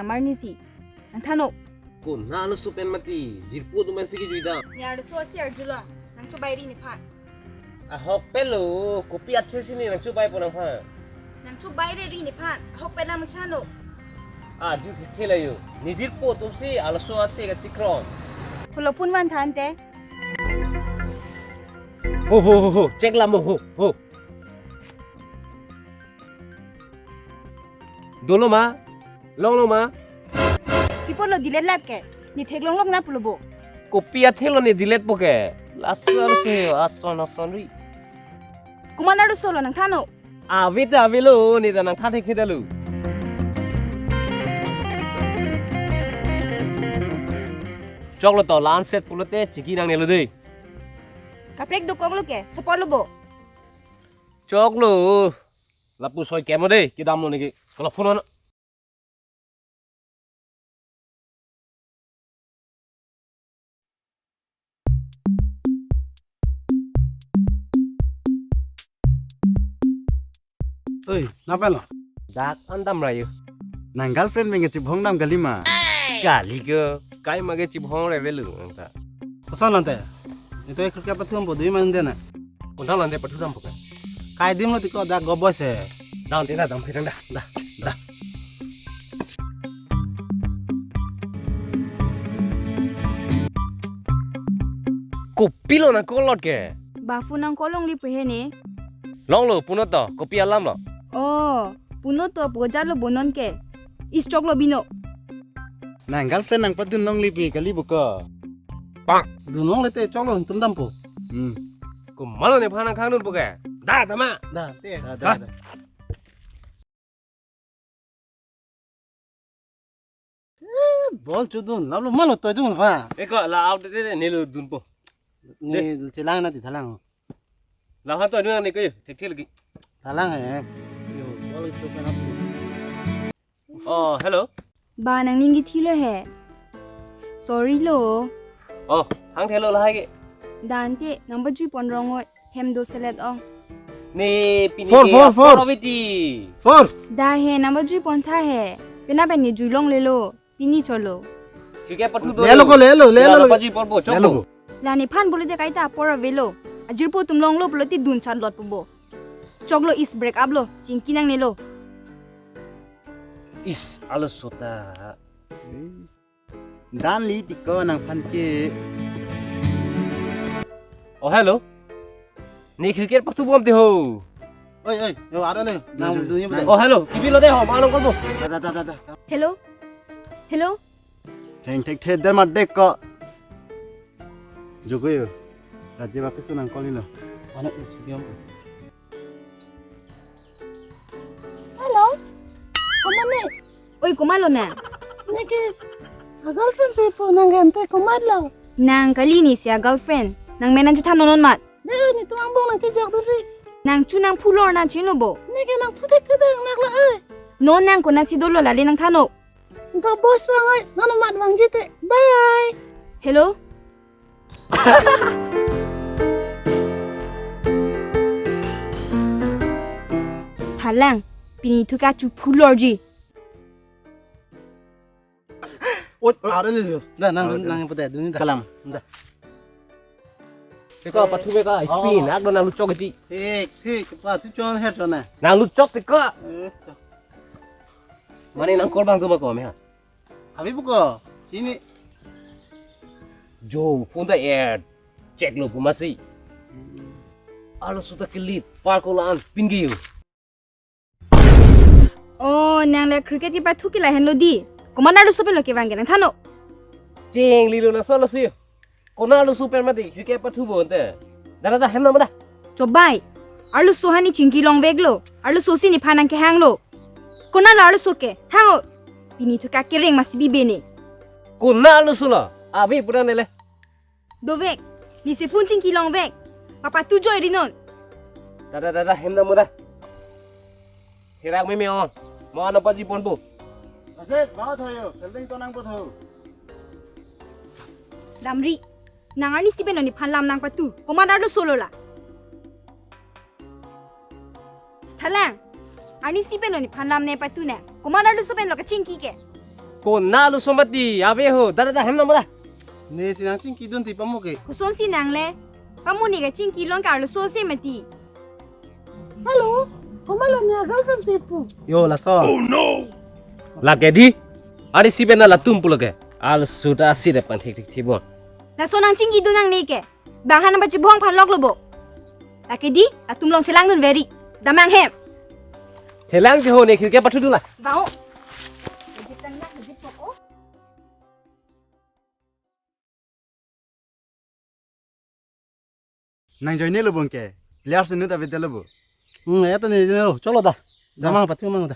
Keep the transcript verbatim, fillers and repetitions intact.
Amar nisi. Nangthan-o. Konat arloso pen mati, jirpo atum ase kejui dam. Ne arloso ase arjulong, nangchobairi nephan. Ahok pelo, kopi athe si ne nangchobaipo nangphan. Nangchobaireri nephan, ahok pen nangthan-o. Arju thekthe la jo, ne jirpo atum si arloso ase kachikron. Kolo phone van than te. Ho, ho, ho, ho, check lamo, ho, ho. Dolo ma? Longlo ma? Pi apotlo delete lap ke? Ne theklonglok na pulo bo. Kopi athelo ne deletpo ke? Laso arloso ason ason ri. Komat arlosolo nangthan-o. Ave ta avelo, ne ta nangthan thekthe detlo. Choklo to, la-an set pulote chingki nangnelo dei. Kaprek dokoklo ke, sopotlo bo. Choklo. Lapu soi kemo dei, kedamlo neke. Kolo phone on. Oi, napa lo? Dak an damra jo. Nang girlfriend menge chibhong dam kali ma? Kali ke, kaima ke chibhong revelu nang ta. Koson lante? Ito ek krukia pathum po dui man dena. Kontang lante pathu dampo ke? Kai dim lo tiko dak gobo se. Dam te da, dam phirang da. Da, da. Kopilo nang call lot ke? Ba phone nang call longle pu he ne. Longlo, puno to, kopi alam lo? Oh, puno to, pu jalo bonon ke. Is choklo bino. Nang girlfriend nangpadun longle pu kali bo ko. Dun longle te choklo tum dampo. Hmm. Komatlo nephan nangkhang dunpo ke? Da, dama. Da, te. Da, da, da. Eh, ball chodun, laplo malo toidun pha. Eko la out de ne lo dunpo. Ne chelang na ti thalang. Laphan toidun ne ko, thekthe lagi. Thalang he. Yo, ball is open up. Oh, hello. Ba nangning kethilo he. Sorry lo. Oh, hangthelo lahai ke. Dante, nangpajui pon rong oi. Hem do selet ong. Ne pini four, ke four, four. Apor aveti. Four. Da he, nangpajui pon tha he. Pena pen ne jui longlelo. Pini cholo. Kike pathu do. Lelo ko, lelo, lelo. Nangpajui ponpo, choklo. Lelo ko. La nephan pulote kaita apor avelo. Ajirpo atum longlo pulote dun chan lotpo bo. Choklo, is break up lo. Chingki nangnelo. Is arloso ta. Dan li tiko nangphan ke. Oh, hello. Ne cricket pathu bom te ho. Oi, oi, yo, ada le. Nang dunyi betul. Oh, hello. Kipilo te ho, ma nang call po. Da, da, da, da, da. Hello? Hello? Theng thek the der mat dek ko. Jogo yo. Rajiv office nang call lo. Mana isi diam. Hello. Komat ne? Oi, komatlo nang? Neke a girlfriend si pu nang gente komatlo? Nang kali, nesi a girlfriend. Nang me nangchethan non non mat. De, netum angbong nangchejok duri. Nang chu nang phulor nang chino bo. Neke nang phuthek thedeng naklo ai. Non nang konatsi dolo lale nangthan-o. Do boss vang ai, non mat vangji te. Bye. Hello? Thalang, pini thu kachu phulorji. Oi, are le lo. Da, nang, nang pute dun da. Kalam. Da. Teko pathu me ka spin, ak do nang luchok iti. Thik, thik, pathu chon het chon na. Nang luchok teko. Eh, to. Mane nang call bang tu ba ko me ha. Abi buko, ini. Jo, phone ta air. Check lo pu masi. Arloso ta kelit, par ko la-an, pin ke yo. Oh, nang le cricket kepathu ke lahenlo di. Komat arloso pen lo kevang ke nangthan-o. Chinglilo nang so lo si. Konat arloso pen mati, cricket pathu bo te. Da, da, da, hem na ma da. Chobai. Arloso hani chingki longveklo. Arloso si nephan nangkehanglo. Konatlo arloso ke? Hang-o. Pini thu kakereng masi bibe ne. Konat arloso lo? Abi pura nele. Dovek. Nesi phone chingki longvek. Papa tu joi rinon. Da, da, da, da, hem da mo da. Therak meme on. Mo nangpaji ponpo. Aset, ba thayo, selding to nangpathu. Damri. Nang arnisi pen lo nephan lam nangpathu. Komat arloso lo la? Thalang. Arnisi pen lo nephan lam nepathu nang. Komat arloso pen lo kachingki ke? Konat arloso mati, ave ho. Da, da, da, hem nang da. Ne si nangchingkidun ti pamo ke. Kosonsi nang le? Pamo ne kachingki long ke arloso si mati. Hello, komat lo ne girlfriend si pu. Yo, laso. Lake dei, ari si bena latum pulo ke. Arloso ta si de pan thik thik thibon. Laso nangchingkidun nang ne ke. Bang han nangpachibong aphan lok lo bo. Lake dei, latum along chelangdun veri. Damnang hem. Chelang ke ho, ne khirke pathudun la. Vang o. Nang join lo bong ke. Players inut avedetlo bo. Hmm, ya to ne join lo. Cholo da. Da. Damnang pathu mang da.